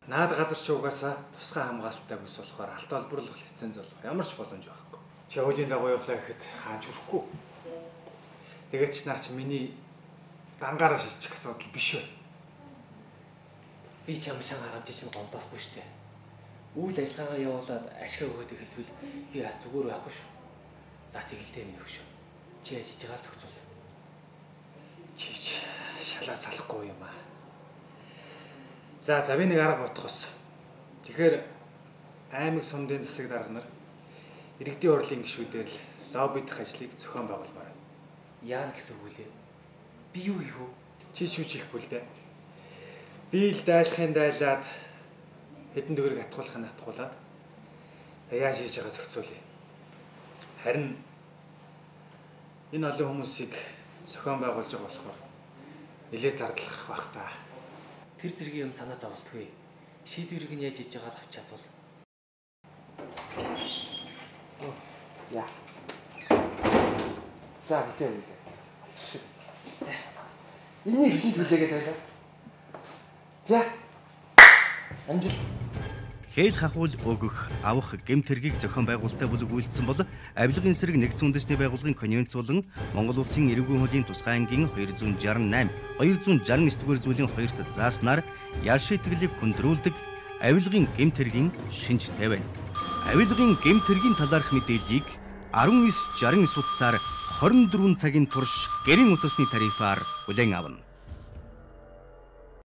Наад газар чи угаасаа тусгай хамгаалттай бүс болохоор алт олборлох лиценз олох ямар ч боломж байхгүй. Чи хуулийн дагуу явлаа гэхэд хаанч хүрэхгүй. Тэгээд ч наа чи миний дангаараа шийдчих асуудал биш бай. Би чам шан харамж чинь гомдоохгүй штэ. Үйл ажиллагаагаа явуулаад ашгаа өгөөд эхэлвэл би бас зүгээр байхгүй шүү. За тэгэлтэй минь өгшөө. Чи яаж хийж байгаа зохицуул. Чи ч шалаа салахгүй юм аа. За за би нэг арга бодох ус. Тэгэхээр аймаг сумдын засаг дарга нар иргэдийн хурлын гишүүдээр л лоббидох ажлыг зохион байгуулмаар байна. Яана гэсэн үг лээ? Би юу хийх вэ? Чи шүүж хийхгүй л дээ. Би л дайлахын дайлаад хэдэн төгрөг атгуулах нь атгуулад яаж хийж байгаа зохицуулъя. Харин энэ олон хүмүүсийг зохион байгуулж байгаа болохоор нэлээд зардлах бах та. Тэр зэргийн юм санаа зовлтгүй. Шийдвэрийг нь яаж хийж байгааг авч чадвал. За. За бүтээ. За. Энийг хичээл хүлээгээд байлаа. За. Амжилт. Хэл хахуул өгөх, авах гэмт хэргийг зохион байгуулалттай бүлэг үйлдсэн бол авилгын эсрэг нэгдсэн үндэсний байгууллагын конвенц болон Монгол Улсын эрүүгийн хуулийн тусгай ангийн 268, 269 дугаар зүйлийн хоёрт зааснаар ял шийтгэлийг хүндрүүлдэг авилгын гэмт хэргийн шинжтэй байна. Авилгын гэмт хэргийн талаарх мэдээллийг 1969 утсаар 24 цагийн турш гэрийн утасны тарифаар хүлээн авна.